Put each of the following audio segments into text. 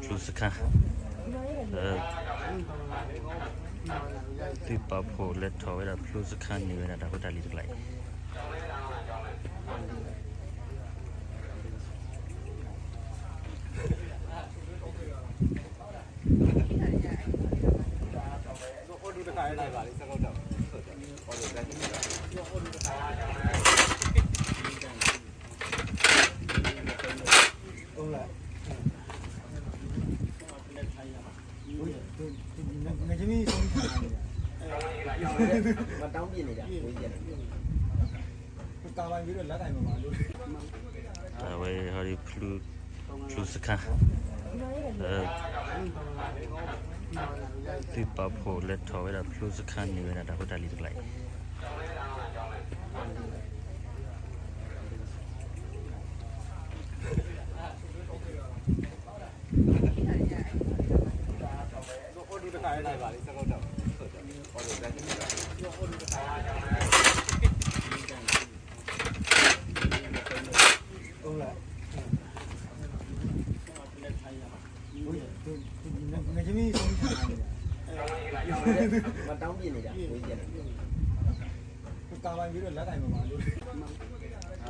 ဖျိစခါ, သုးပာ်ဖှိၣ်လဲၤထီၣ်ဝဲဒၣ်ဖျိစခါန့ၢ်ဝဲဒၣ်တၢ်ဖိတၢ်လံၤတကျါအံၤ အဝဲဟီဒ်ဖျိစခါ, သုးပာ်ဖှိၣ်လဲၤထီၣ်ဝဲဒၣ်ဖျိစခါန့ၢ်ဝဲဒၣ်တၢ်ဖိတၢ်လံၤတကျါအံၤ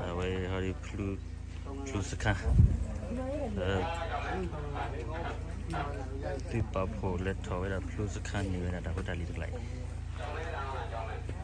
အဝဲဟီဒ်ဖျိစခါ, သုးပာ်ဖှိၣ်လဲၤထီၣ်ဝဲဒၣ်ဖျိစခါန့ၢ်ဝဲဒၣ်တၢ်ဖိတၢ်လံၤတကျါအံၤ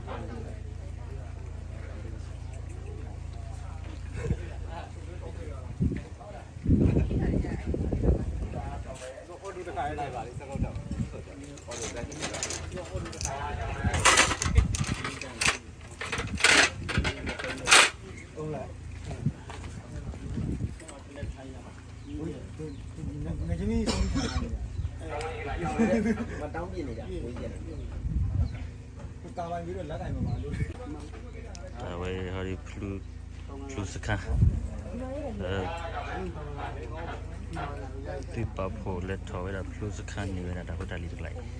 အဝဲဟီဒ်ဖျိစခါ, သုးပာ်ဖှိၣ်လဲၤထီၣ်ဝဲဒၣ်ဖျိစခါန့ၢ်ဝဲဒၣ်တၢ်ဖိတၢ်လံၤတကျါအံၤ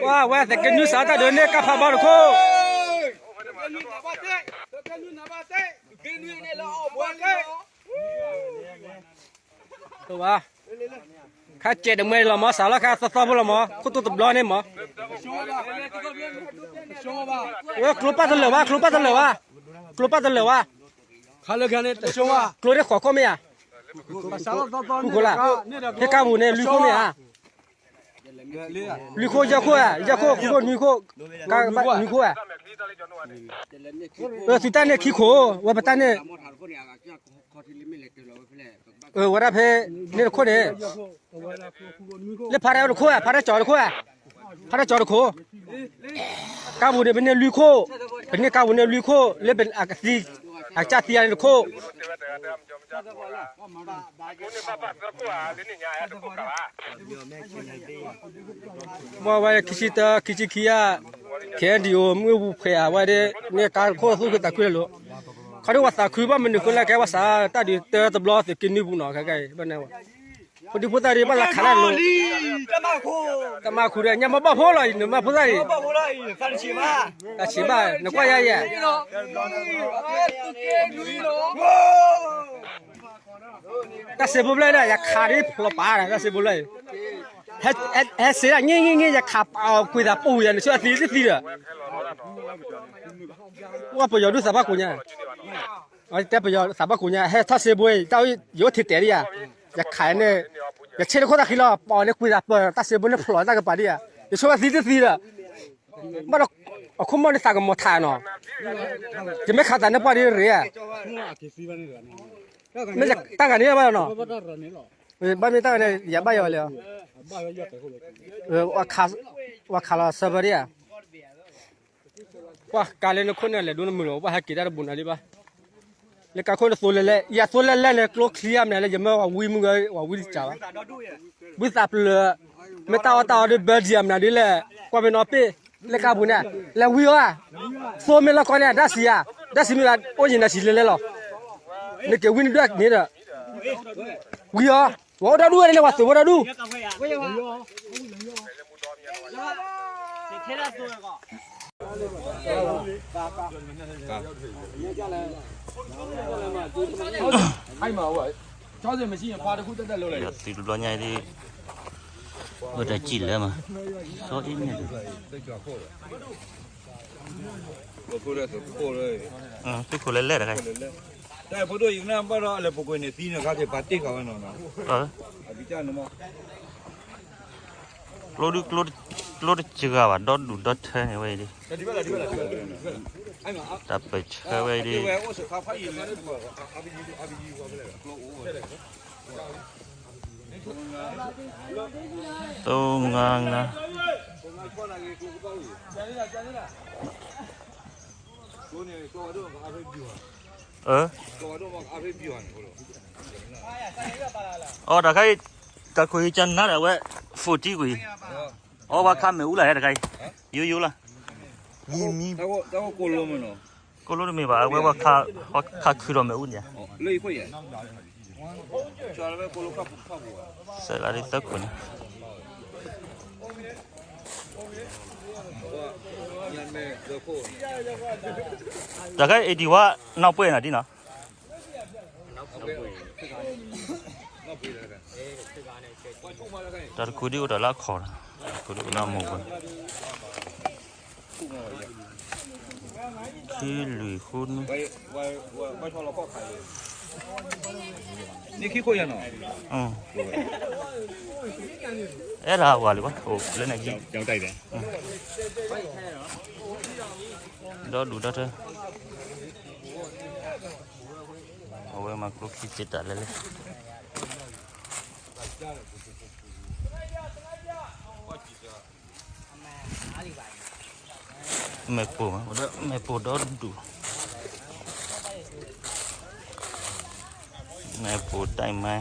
ပှၤဝဲသကနွံစးတၢ်ဒိးန့ၢ်ကါဖးဘီတခိၣ်, ခါစဲးတမှဲလီၤမး စးလီၤခါသီသီဖိလီၤမး ခိၣ်တိၢ်တဘျီန့ၣ်မး, ဝဲကျိပၢ်တလၢာ်ဘၣ်, ကျိပၢ်တလၢာ်ဘၣ်, ကျိပၢ်တလၢာ်ဘၣ်, ကျိန့ၣ်ဃီခိၣ်မ့ၢ်ဧါ, ဃူခိၣ်လၢ်, ဟ့ၣ်ကါပူၤန့ၣ်လွံၢ်ခိၣ်မ့ၢ်ဧါ, လွံၢ်ခိၣ်ယဲၢ်ခိၣ်ဧါ, ယဲၢ်ခိၣ်ခိၣ်နွံခိၣ်, နွံခိၣ်ဧါ, သုတၢ်န့ၣ်ခံခိၣ်, ဝဲပတၢ်န့ၣ် ဝဲဒၣ်ဖဲန့ၣ်တခိၣ်န့ၣ်, လၢဖးဒဲးတခိၣ်ဧါ, ဖးဒဲးကၠီတခိၣ်ဧါ, ဖးဒဲးကၠီတခိၣ်, ကါပူၤန့ၣ် ပန့ၢ်လွံၢ်ခိၣ်, ပန့ၢ်ကါပူၤန့ၣ်လွံၢ်ခိၣ်, လၢအကသံ, အကစၢ်သံန့ၣ်တခိၣ် ဘၣ်ဝဲခံဆံတၢ ခံဆံခံဧါ, ခဲဒံၣ်အိၣ်မုၢ်ပူၤဖှဲးဧါ ဝဲဒၣ် န့ၢ်ကါခိၣ်သူၣ်ကသးခုလၢ်လိၤ, ခီဒုးဝဲသးခုဘၣ်မနုၤဃိလဲၣ် ကဲဝဲစးတၢ်ဒုးတၢတဘျီသုးက့နွံပူၤနီၤ ခဲကဲအံၤ ဘၣ်န့ၣ်ဝဲ, ဖိဒံဖိသၣ်ဒ်ဘၣ်လၢခးတၢ်လိၤ, တၢ်မၤခူဒီး ညၣ်မၤဘၣ်ဖိလီၤအံၤ နမၤဖိသၣ်အံၤ, တၢ်ဆံးဘၣ် နကွၢ်ယါယဲ တၢ်စ့ဖိဘျဲၣ်ဒၣ် ယခးဒ်ဖျိးပာ်ဒၣ် တၢ်စ့ဖိဘျဲၣ်အံၤ, ဟဲစ့ဒၣ် င့ၢ်င့ၢ်င့ၢ် ယခးပာ်အီၤကွံာ်သးပူၤယၤ နဆိအသံတသံဒီး, ဝဲပယီၤဒုးသးဘၣ်ကိးညါ, တဲပယီၤသးဘၣ်ကိးညါ ဟဲထီၣ်စ့ဖိအံၤ တၢ်ယအိၣ်ထဲတဲဒ်ယၤ, ယခးန့ၣ်, ယဆ့တခိၣ်သးဃံလီၤ ပာ်အီၤန့ၣ်ကွံာ်သးပၢၤ တၢ်စ့ဖိန့ၣ်ဖျိးတၢ်ကပၤဒ်ယၤ, ယဆိဝဲသံတသံဒီး ဘၣ်ဒီး အခိၣ်မီၢ်န့ၣ်သးကမီၤထးနီၤ, ယမ့ၢ်ခးသးန့ၣ်ပှၢ်ဒ်ရ့ဧါ, မ့ၢ်တၢ်ဂၤန့ၣ်ဘၣ်နီၤ, ဘၣ်မ့ၢ်တၢ်ဂၤန့ၣ် ယၤဘၣ်ယၤလီၤ, ဝၤခးလီၤဆၢဖၢဒ်ဧါ, ပှၤကါလဲနခိၣ်န့ၣ် လဲၤဒိနမုာ်လီၤ ပှၤဟဲက့ၤတၢ်တဘူးနၤဒံးဘၣ်. လၢကါခိၣ်နသိလဲၤလဲၤ ယၤသိလဲၤလဲၤန့ၣ် ကျိချံအမနုၤလဲၣ် ယမၢဝၤဝံမုၢ်ဂၤ ဝၤဝံတစးဘၣ်. ဘုသးပျၢၤ မ့ၢ်တၢ်အီၣ်တၢ်အီဒ်ဘၢဒံးအမနုၤဒ်လဲၣ် ကွၢ်မ့ၢ်နီၢ်ပ့ၢ် လၢကါပူၤန့ၣ် လဲၤဝံအီၤဧါ. သိမ့ၢ်လီၢ်ကီန့ၣ် တၢ်စံးဧါ တၢ်စံးမ့ၢ်ဘၣ် အိၣ်ယံၤနၤစံးလဲၤလဲၤလီၤ. နက့ၤဝံနဒွဲၣ်န့ၣ်ဒီး ဝံအီၤ ဝဲအိၣ်ဒီဒူၣ်ဝဲန့ၣ် ဝဲသုးဝဲဒီဒူၣ် ဒီးသုတဘျီညါအံၤဒ် အိၣ်တၢ်စံၣ်လၢမး စီအ့ၣ်န့ၣ် သုးခိၣ်လဲၤလဲၤတခါအံၤ တၢ်ဖိဒိၣ်အံၤကနၣ်ဘၣ်ဒီး အလဲၤပူၤကွံာ်န့ၣ်သံန့ၣ် ခါက့ၤပာ်တ့ၢ်ဃာ်ဝဲနီၤနီၤ ကျိဒု ကျိတစှၤဘၣ် ဒီဒူၣ်ဒီထၢန့ၣ်ဝဲအံၤဒ် တၢ်ပၢၢ်ဆၢဝဲအံၤဒ် သိငါငါ အၢ အီ တခါအံၤ တၢ်ခိၣ်အံၤကနၤဒီးအဝဲ forty ကွံာ် အီ ပှၤခးမ့ၣ်အူလၢ်တခါအံၤ ယိယိလၢ် မံမံ ကိၣ်လိတမ့ၢ်ဘၣ် အဝဲပှၤခးခုဒီးမ့ၣ်အူန့ၣ် စဲလၢဒ်သၢခိၣ်န့ၣ် တခါ eighty one နီၢ်ပှဲၤနၤဒ်နီၤ တၢ်တခိၣ်ဒ်အိၣ်တၢ်လၢအခီၣ်လီၤ တၢ်တခိၣ်ဒ်အိၣ်နီၢ်မိၢ်ပှဲၤ ထံလွံၢ်ဃိနွံ အဲၣ်ဒၣ်ဝၤလံဘၣ် အိၣ်လၢန့ၣ်ကံ ဒီဒူၣ်ဒီထၢ အဝဲမၤကျိခံစ့တၢ်လဲၣ်လဲၣ် မဲာ်ပိၢ်မး အိၣ်ဒီးမဲာ်ပိၢ်ဒီဒူၣ် မဲာ်ပိၢ်တၢ်မၤ